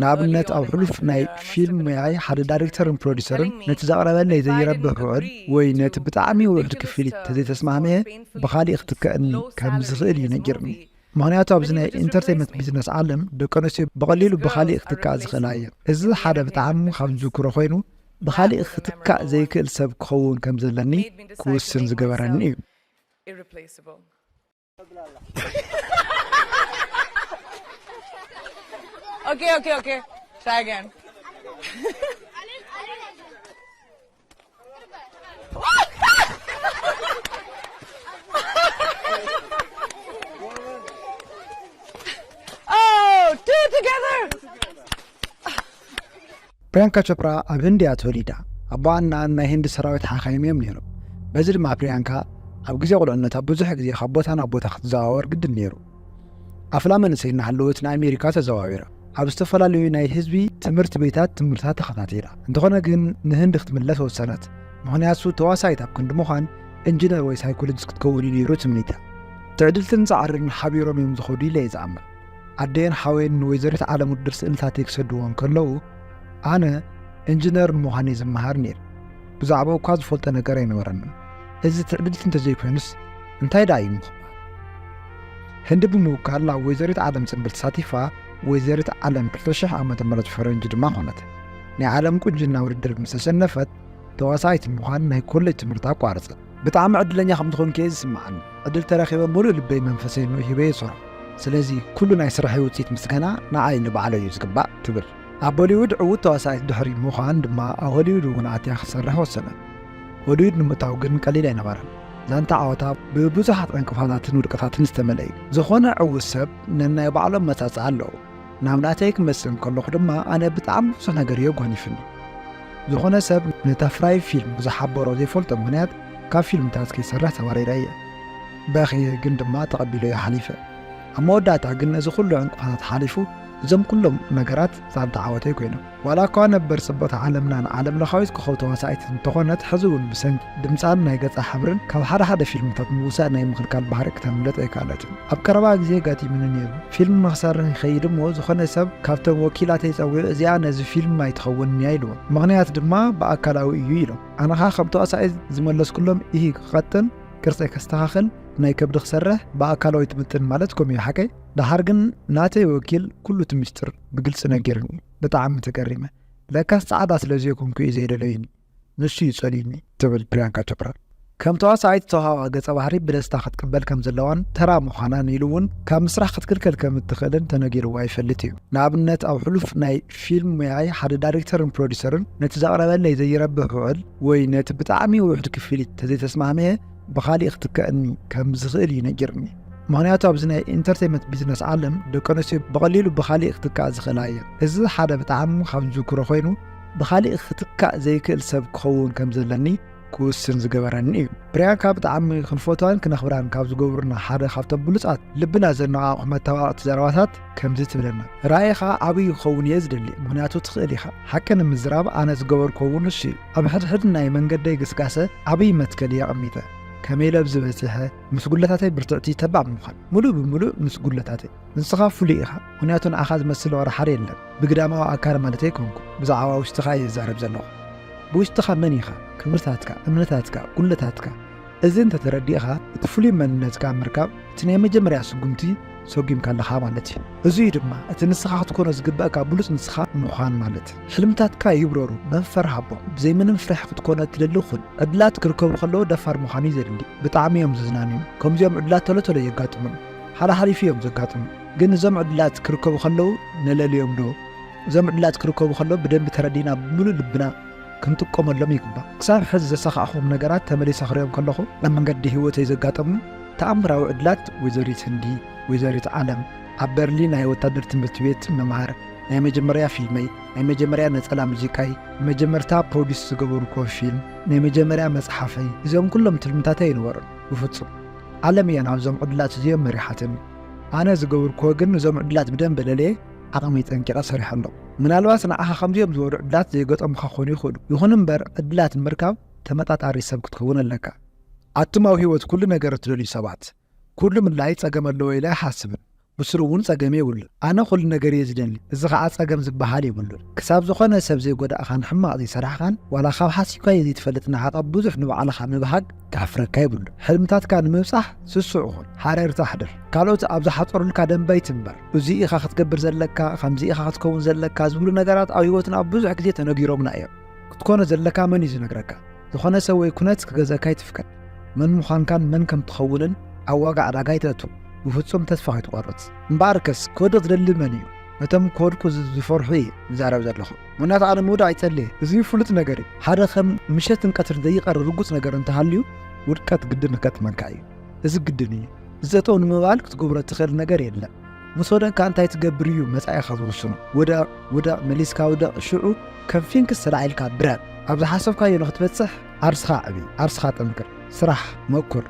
ንኣብነት ኣብ ሕሉፍ ናይ ፊልም ሙያይ ሓደ ዳይሬክተርን ፕሮዲሰርን ነቲ ዘቕረበለይ ዘይረብሕ ውዕል ወይ ነቲ ብጣዕሚ ውሑድ ክፍሊት ተዘይተስማምየ ብኻሊእ ክትከእኒ ከም ዝኽእል እዩ ነጊርኒ። ምኽንያቱ ኣብዚ ናይ ኢንተርቴይንመንት ቢዝነስ ዓለም ደቂ ኣንስትዮ ብቐሊሉ ብኻሊእ ክትከኣ ዝኽእላ እየን። እዚ ሓደ ብጣዕሚ ካብ ዝዝክሮ ኮይኑ ብኻሊእ ክትካእ ዘይክእል ሰብ ክኸውን ከም ዘለኒ ክውስን ዝገበረኒ እዩ። Okay, okay, okay. Try again. Oh, two together. ፕሪያንካ ቾፕራ ኣብ ህንዲ እያ ተወሊዳ። ኣቦኣን ናይ ህንዲ ሰራዊት ሓኻይም እዮም ነይሮም። በዚ ድማ ፕሪያንካ ኣብ ግዜ ቁልዕነታ ብዙሕ ግዜ ካብ ቦታ ናብ ቦታ ክትዘዋወር ግድን ነይሩ። ኣፍላ መንእሰይ እናሃለወት ንኣሜሪካ ተዘዋዊራ። ኣብ ዝተፈላለዩ ናይ ህዝቢ ትምህርቲ ቤታት ትምህርታ ተኸታቲላ። እንተኾነ ግን ንህንዲ ክትምለስ ወሰነት። ምኽንያቱ ተዋሳኢት ኣብ ክንዲ ምዃን ኢንጂነር ወይ ሳይኮሎጂስት ክትከውን እዩ ነይሩ ትምኒታ። ትዕድልትን ጻዕርን ሓቢሮም እዮም ዝኸዱ ኢለ እየ ዝኣምን። ኣደየን ሓወይን ንወይዘሪት ዓለም ውድድር ስእልታተይ ክሰድዎ እንከለዉ ኣነ ኢንጂነር ንምዃን እየ ዝመሃር ነይረ። ብዛዕባኡ እኳ ዝፈልጦ ነገር ኣይነበረንን። እዚ ትዕድልቲ እንተዘይኮይኑስ እንታይ ደኣ እዩ ምኽባር? ህንዲ ብምውካል ናብ ወይዘሪት ዓለም ጽንብል ተሳቲፋ ወይዘሪት ዓለም ክልተ ሽሕ ዓመተ ምህረት ፈረንጂ ድማ ኾነት። ናይ ዓለም ቁንጅና ውድድር ምስ ኣሸነፈት ተዋሳኢት ንምዃን ናይ ኮሌጅ ትምህርታ ኣቋረጸት። ብጣዕሚ ዕድለኛ ከም ዝኾንኩ እየ ዝስምዓኒ። ዕድል ተረኺበ ምሉእ ልበይ መንፈሰይ ንኡ ሂበ እየ ዝሰርሖ። ስለዚ ኩሉ ናይ ስርሐይ ውጽኢት ምስጋና ንዓይ ንባዕለይ እዩ ዝግባእ ትብል። ኣብ ቦሊውድ ዕዉት ተዋሳኢት ድሕሪ ምዃን ድማ ኣብ ሆሊውድ እውን ኣትያ ክትሰርሕ ወሰነት። ሆሊውድ ንምእታው ግን ቀሊል ኣይነበረን። ዛንታ ዓወታ ብብዙሓት ዕንቅፋታትን ውድቀታትን ዝተመልአ እዩ። ዝኾነ ዕዉት ሰብ ነናይ ባዕሎም መጻጽኣ ኣለዎ። ናብ ናተይ ክመጽእ እንከለኹ ድማ ኣነ ብጣዕሚ ብዙሕ ነገር እዩ ኣጓኒፍኒ። ዝኾነ ሰብ ነታ ፍራይ ፊልም ብዝሓበሮ ዘይፈልጦ ምኽንያት ካብ ፊልምታት ከይሰርሕ ተባሪረ እየ። በኽየ ግን ድማ ተቐቢለዮ ሓሊፈ። ኣብ መወዳእታ ግን ነዚ ኩሉ ዕንቅፋታት ሓሊፉ እዞም ኩሎም ነገራት ዛንታ ዓወተይ ኮይኖም። ዋላ እኳ ነበር ጽብቕቲ ዓለምና ንዓለም ለኻዊት ኮኸብ ተዋሳኢት እንተኾነት ሕዚ እውን ብሰንኪ ድምጻን ናይ ገጻ ሕብርን ካብ ሓደ ሓደ ፊልምታት ምውሳእ ናይ ምኽልካል ባህሪ ክተምልጥ ኣይከኣለትን። ኣብ ቀረባ ግዜ ኣጋጢሙኒ ነይሩ። ፊልም ንኽሰርሕ ይኸይድ እሞ ዝኾነ ሰብ ካብቶም ወኪላተይ ጸዊዑ እዚኣ ነዚ ፊልም ኣይትኸውንን እያ ኢልዎም። ምኽንያት ድማ ብኣካላዊ እዩ ኢሎም። ኣነ ኸኣ ከም ተዋሳኢት ዝመለስኩሎም ኢሂ ክቐጥን፣ ቅርጸይ ከስተኻኽል፣ ናይ ከብዲ ክሰርሕ፣ ብኣካላዊ ትምጥን ማለት ከምኡ እዩ ሓቀይ። ደሓር ግን ናተይ ወኪል ኩሉ እቲ ሚስጥር ብግልጺ ነጊሩኒ። ብጣዕሚ ተገሪመ። ለካስ ጻዕዳ ስለ ዘይኮንኩ እዩ ዘይደለዩኒ። ንሱ እዩ ጸልዩኒ ትብል ፕሪያንካ ቾፕራ። ከም ተዋሳኢት ዝተዋህባ ገጸ ባህሪ ብደስታ ክትቅበል ከም ዘለዋን ተራ ምዃናን ኢሉ እውን ካብ ምስራሕ ክትክልከል ከም እትኽእልን ተነጊርዋ ይፈልጥ እዩ። ንኣብነት ኣብ ሕሉፍ ናይ ፊልም ሙያይ ሓደ ዳይሬክተርን ፕሮዲሰርን ነቲ ዘቕረበለይ ዘይረብሕ ውዕል ወይ ነቲ ብጣዕሚ ውሑድ ክፍሊት ተዘይተስማህምየ ብኻሊእ ክትከእኒ ከም ዝኽእል እዩ ነጊርኒ። ምኽንያቱ ኣብዚ ናይ ኢንተርቴይመንት ቢዝነስ ዓለም ደቂ ኣንስትዮ ብቐሊሉ ብኻሊእ ክትካእ ዝኽእላ እየን። እዚ ሓደ ብጣዕሚ ካብ ዝዝክሮ ኮይኑ ብኻሊእ ክትካእ ዘይክእል ሰብ ክኸውን ከም ዘለኒ ክውስን ዝገበረኒ እዩ። ፕሪያንካ ብጣዕሚ ክንፈትዋን ክነኽብራን ካብ ዝገብሩና ሓደ ካብቶም ብሉጻት ልብና ዘነቓቕሑ መተባቕቲ ዘረባታት ከምዚ ትብለና፣ ራእይኻ ዓብዪ ክኸውን እየ ዝደሊ፣ ምኽንያቱ ትኽእል ኢኻ። ሓቂ ንምዝራብ ኣነ ዝገበርኩዎ እውን ንሱ እዩ። ኣብ ሕድሕድ ናይ መንገደይ ግስጋሰ ዓብዪ መትከል እየ ኣቐሚጠ። ከመይ ኢለ ኣብዚ በጺሐ? ምስ ጉድለታተይ ብርትዕቲ ተባዕ ብምዃን፣ ምሉእ ብምሉእ ምስ ጉድለታተይ። ንስኻ ፍሉይ ኢኻ፣ ምኽንያቱ ንዓኻ ዝመስል ዋላ ሓደ የለን። ብግዳማዊ ኣካል ማለተይ ኣይኮንኩ፣ ብዛዕባ ውሽጥኻ እየ ዝዛረብ ዘለኹ። ብውሽጥኻ መን ኢኻ፣ ክብርታትካ፣ እምነታትካ፣ ጉድለታትካ፣ እዚ እንተ ተረዲእኻ፣ እቲ ፍሉይ መንነትካ ምርካብ እቲ ናይ መጀመርያ ስጉምቲ ሰጒምካ ኣለኻ ማለት እዩ። እዙይ ድማ እቲ ንስኻ ክትኮኖ ዝግበእካ ብሉጽ ንስኻ ምዃን ማለት። ሕልምታትካ ይብረሩ፣ መንፈር ሃቦም። ብዘይ ምንም ፍርሒ ክትኮኖ እትደሊ ኩን። ዕድላት ክርከቡ ከለዉ ደፋር ምዃን እዩ ዘድሊ። ብጣዕሚ እዮም ዝዝናንዩ። ከምዚኦም ዕድላት ቶሎ ቶሎ የጋጥሙን ሓላሓሊፉ እዮም ዘጋጥሙ። ግን እዞም ዕድላት ክርከቡ ከለዉ ነለልዮም ዶ? እዞም ዕድላት ክርከቡ ከለዉ ብደንቢ ተረዲእና ብምሉእ ልብና ክንጥቀመሎም ይግባእ። ክሳብ ሕዚ ዘሳኻዕኹዎም ነገራት ተመሊሰ ክሪኦም ከለኹ ኣብ መንገዲ ህይወተይ ዘጋጠሙ ተኣምራዊ ዕድላት ወይዘሪት ህንዲ፣ ወይዘሪት ዓለም፣ ኣብ በርሊን ናይ ወታደር ትምህርቲ ቤት ምምሃር፣ ናይ መጀመርያ ፊልመይ፣ ናይ መጀመርያ ነጸላ ሙዚቃይ፣ መጀመርታ ፕሮዲስ ዝገበርኩዎ ፊልም፣ ናይ መጀመርያ መጽሓፈይ፣ እዚኦም ኩሎም ትልምታተይ ኣይነበሩን ብፍጹም። ዓለም እያ ናብዞም ዕድላት እዚኦም መሪሓትኒ። ኣነ ዝገበርኩዎ ግን ነዞም ዕድላት ብደንበ ለልየ ዓቕመይ ጸንቂቐ ሰሪሐሎም። ምናልባት ንዓኻ ከምዚኦም ዝበሉ ዕድላት ዘይገጠሙኻ ክኾኑ ይኽእሉ። ይኹን እምበር ዕድላት ንምርካብ ተመጣጣሪ ሰብ ክትከውን ኣለካ። ኣቱም ኣብ ህይወት ኩሉ ነገር እትደልዩ ሰባት፣ ኩሉ ምድላይ ጸገም ኣለዎ ኢለ ኣይሓስብን። ብስሩ እውን ጸገም የብሉን። ኣነ ኩሉ ነገር እየ ዝደሊ፣ እዚ ኸዓ ጸገም ዝበሃል የብሉን። ክሳብ ዝኾነ ሰብ ዘይጎዳእኻን ሕማቕ ዘይሰራሕኻን ዋላ ካብ ሓሲብካዮ ዘይትፈልጥ ንዓኻ ብዙሕ ንባዕልኻ ምብሃግ ከሕፍረካ የብሉን። ሕልምታትካ ንምብጻሕ ስሱዕ ኹን፣ ሓረርታ ኣሕድር። ካልኦት ኣብ ዝሓጸሩልካ ደንበ ኣይትንበር። እዚ ኢኻ ክትገብር ዘለካ፣ ከምዚ ኢኻ ክትከውን ዘለካ ዝብሉ ነገራት ኣብ ህይወትና ብዙሕ ግዜ ተነጊሮምና እዮም። ክትኮኖ ዘለካ መን እዩ ዝነግረካ? ዝኾነ ሰብ ወይ ኩነት ክገዘካ ኣይትፍቀድ። መን ምዃንካን መን ከም ትኸውንን ኣብ ዋጋ ዕዳጋ ኣይተእቱ። ብፍጹም ተስፋ ከይትቆርጽ። እምበኣርከስ ክወድቕ ዝደሊ መን እዩ? ነቶም ክወድቁ ዝ- ዝፈርሑ እየ ዝዛረብ ዘለኹ። ምኽንያቱ ኣነ ምውዳቕ ኣይጸልየ። እዚ ፍሉጥ ነገር እዩ። ሓደ ከም ምሸትን ቀትርን ዘይቐሪ ርጉጽ ነገር እንተሃልዩ ውድቀት ግድን ከጋጥመካ እዩ። እዚ ግድን እዩ። እዚ ጠጠው ንምባል ክትገብሮ እትኽእል ነገር የለን። ምስ ወደቕካ እንታይ ትገብር እዩ መጻኢኻ ዝውስኖ። ውደቕ፣ ውደቕ፣ መሊስካ ውደቕ፣ ሽዑ ከም ፊንክስ ተላዒልካ ብረር። ኣብ ዝሓሰብካዮ ንኽትበጽሕ ዓርስኻ ኣዕቢ፣ ዓርስኻ ጠንክር፣ ስራሕ፣ መኩር፣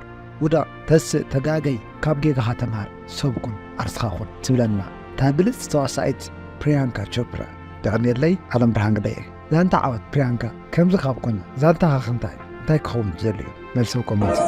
ውደቕ፣ ተስእ፣ ተጋገይ፣ ካብ ጌጋኻ ተምሃር፣ ሰብ ኩን፣ ዓርስኻ ኩን ትብለና እታ ብልጽቲ ተዋሳኢት ፕሪያንካ ቾፕራ። የቐንየለይ፣ ዓለም ብርሃን ግደይ። ዛንታ ዓወት ፕሪያንካ ከምዚ ካብ ኮነ ዛንታኻ ክንታይ እንታይ ክኸውን ደልዩ? መልሲ ኮመንት።